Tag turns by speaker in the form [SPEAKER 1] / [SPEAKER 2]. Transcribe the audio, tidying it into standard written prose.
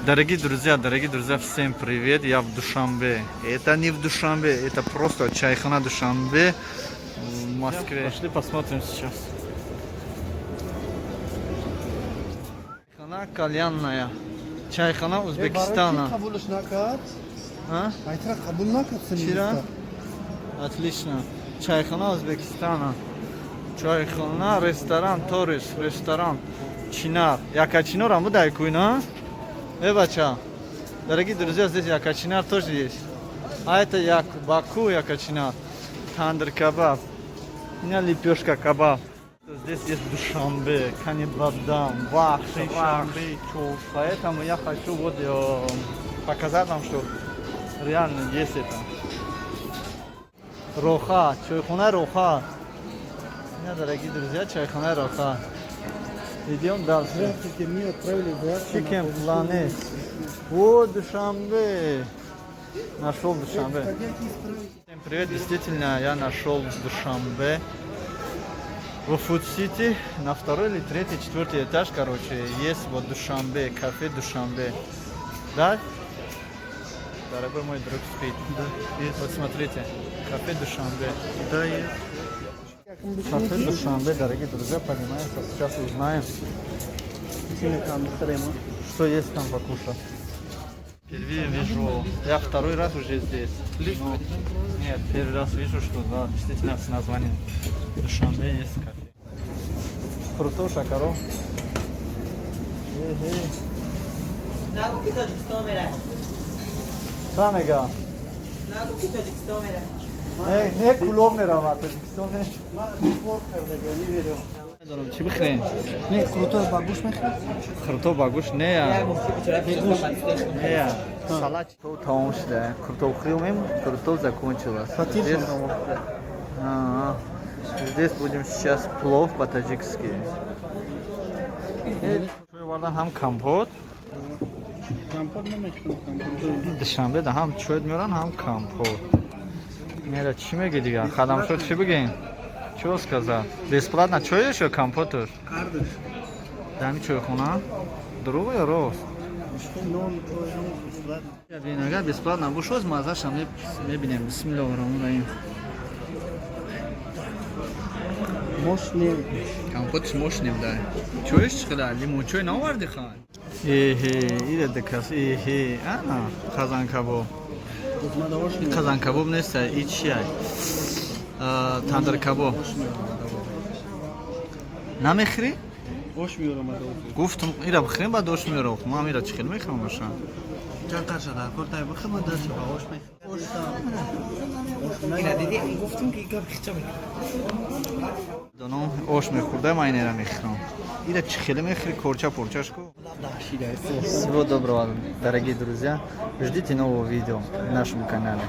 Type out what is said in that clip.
[SPEAKER 1] Дорогие друзья, всем привет! Я в Душанбе. Это не в Душанбе, это просто чайхана Душанбе в Москве. Пошли посмотрим сейчас. Чайхана кальянная. Чайхана Узбекистана.
[SPEAKER 2] Қабулш накард.
[SPEAKER 1] А?
[SPEAKER 2] Айтра қабул накард.
[SPEAKER 1] Чира? Отлично. Чайхана Узбекистана. Чайхана, ресторан, Торис, ресторан. Чинар. Яка Чинор ам будай куйна? Э, бача. Дорогие друзья, здесь Яка Чинар тоже есть. А это як Баку Яка Чинар. Тандыр кебаб. У меня лепешка кебаб. Здесь есть Душанбе, Канибадам, Вахш, Вахш. Поэтому я хочу вот показать вам, что реально есть это. Роха, чойхона Роха. У меня, дорогие друзья, чайхона Роха. Идем дальше.
[SPEAKER 2] Здравствуйте, мне отправили заявку на
[SPEAKER 1] Chicken
[SPEAKER 2] получение.
[SPEAKER 1] Planet. О, Душанбе. Нашел Душанбе.
[SPEAKER 2] Входящий исправить.
[SPEAKER 1] Всем привет, действительно, я нашел Душанбе. В Food City на второй или третий, четвертый этаж, короче, есть вот Душанбе, кафе Душанбе. Да? Дорогой мой друг спит.
[SPEAKER 2] Да, есть.
[SPEAKER 1] Вот смотрите, кафе Душанбе.
[SPEAKER 2] Да, есть.
[SPEAKER 1] Кафе Душанбе, дорогие друзья, понимаете, сейчас узнаем, что есть там покушать. Впервые вижу, я второй раз уже здесь. Но, нет, первый раз вижу, что да, действительно с названием Душанбе есть кафе. Круто, шакаро. Эхе.
[SPEAKER 3] Нагу ки Тоҷикистон мерад.
[SPEAKER 1] Ча мега?
[SPEAKER 3] Нагу ки Тоҷикистон мерад.
[SPEAKER 1] Не, не Кулоб мерава, Тоҷикистон не. Медонам чӣ бихӯрем?
[SPEAKER 2] Не, крутой ба гӯш мехӯред?
[SPEAKER 1] Қурутоб ба гӯш не я.
[SPEAKER 3] Як муфти бичора
[SPEAKER 1] Не я. Салат тамом шуда. Қурутоб хӯрем, қурутоб закончилась.
[SPEAKER 2] Фатир
[SPEAKER 1] Здесь-
[SPEAKER 2] тамом.
[SPEAKER 1] Ага. Здесь будем сейчас плов по-таджикски. Чой вардан ҳам компот.
[SPEAKER 2] Компот намехӯрам, компот.
[SPEAKER 1] Душанбе да ҳам чой меоран, ҳам компот. Мера чӣ меги дигар? Хадамшо чӣ бигем? Чё сказать? Бесплатно чой ё компотуш?
[SPEAKER 2] Кардаш.
[SPEAKER 1] Дами чойхона? Дурӯғ ё рост?
[SPEAKER 2] Нон, чой, ҳама бесплатно.
[SPEAKER 1] Агар бесплатно бошад, маззаша мебинем. Бисмиллоҳи раҳмони раҳим.
[SPEAKER 2] Мощный.
[SPEAKER 1] Компотш мощный буда. Чоиш чӣ қадар? Лимон чой наоварди хан? Эҳе, ида дикас, эҳе, ана қазан кабоб. Қазан кабоб нест, и чия? Тандыр кабоб. Намехӯрӣ?
[SPEAKER 2] Ош меорам адо.
[SPEAKER 1] Гуфтум, ира бихӯрем, баъд ош меорам. Ман ира чӣ хел мехӯрам боша?
[SPEAKER 2] Чанд қарша дар кор тай бихӯрам, дальше ба ош мехӯрам.
[SPEAKER 3] Ина диди, гуфтум ки гап хича мекунад.
[SPEAKER 1] Донам ош мехӯрда, ман инера мехӯрам. Ира чӣ хеле мехӯрӣ, корча порчаш ку? Всего доброго, дорогие друзья. Ждите нового видео в нашем канале.